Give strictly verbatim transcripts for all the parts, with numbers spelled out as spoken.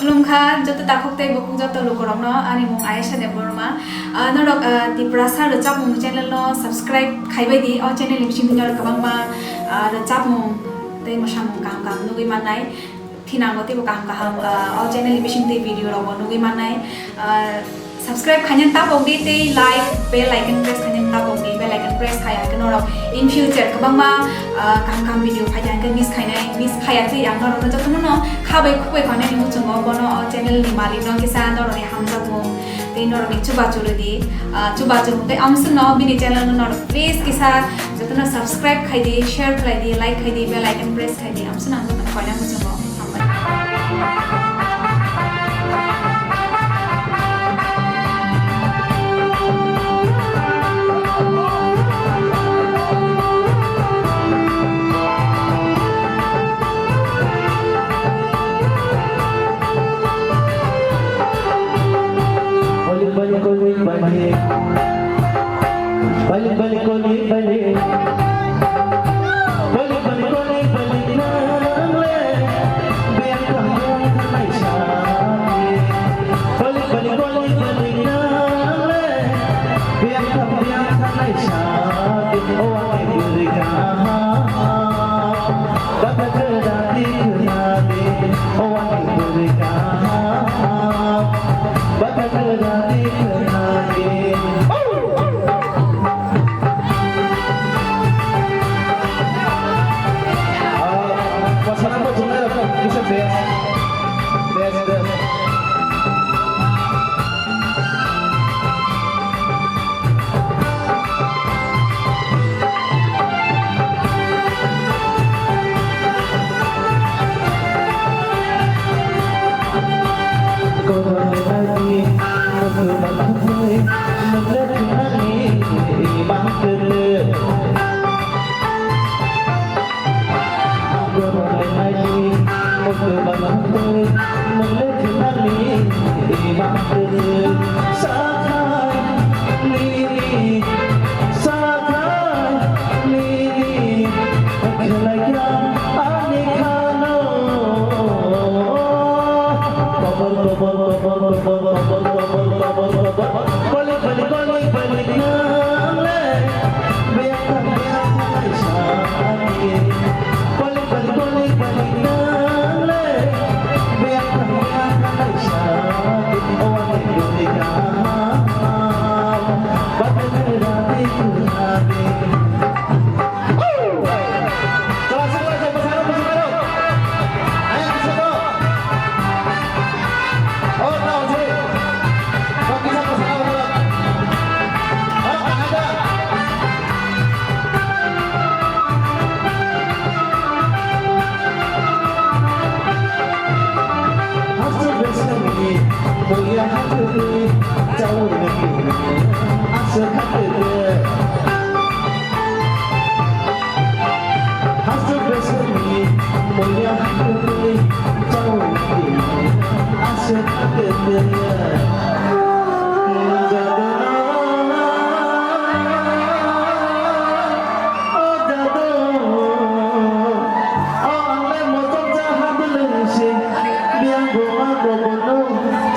Khulumkha joto takhuk tei bukhuk joto lukurokno, ani mung Ayesha Debbarma. Ah, norok, ah, Tiprasa rwchapmung channel no subscribe khaibai di. O channel ni bisingtwi norok kwbangma, ah, rwchapmung tei mwsamung kaham kaham nugwi mannai. Thinango teibo kaham kaham, ah, o channel ni bisingtwi video rokbo nugwi mannai. Ah, subscribe khainani tapok di tei like, bell icon press khainani tapok di, bell icon press khai hwnkhe norok in future kwbangma, ah, kaham kaham video phai hwnkhe miss khainai, miss khaiya twi ang norokno jotono no khabai khukbai khainani muchungo bono o channel ni malik no kisa norokni hamjakmung tei norokni chubachu rwdi, ah, chubachu tei amswkno bini channel no norok please kisa jotono subscribe khai di, share khlai di, like khai di, bell icon press khai di, amswkno ang jotono koina muchungo. Balik, balik, balik, balik. Balik, balik, balik, balik. Balik, balik, balik, balik nang le. Biyang kang, biyang kang nai sa. Balik, balik, balik, balik nang le. Biyang kang, biyang kang nai sa. O ani bwrwi kaham. Bata kwrwngni khwnadi, o ani bwrwi kaham. Bata kwrwngni khwnadi. Ah, pasangan buat sebentar, bisa best. Best, best.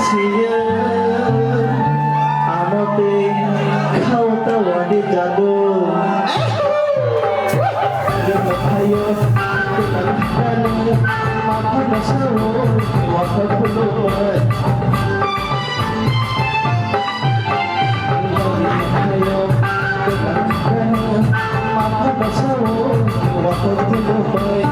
Siya amo tei khao ta wadi jado. Thayo, thayo, matha basao, watha khulumbai. Thayo, thayo, matha basao, watha khulumbai.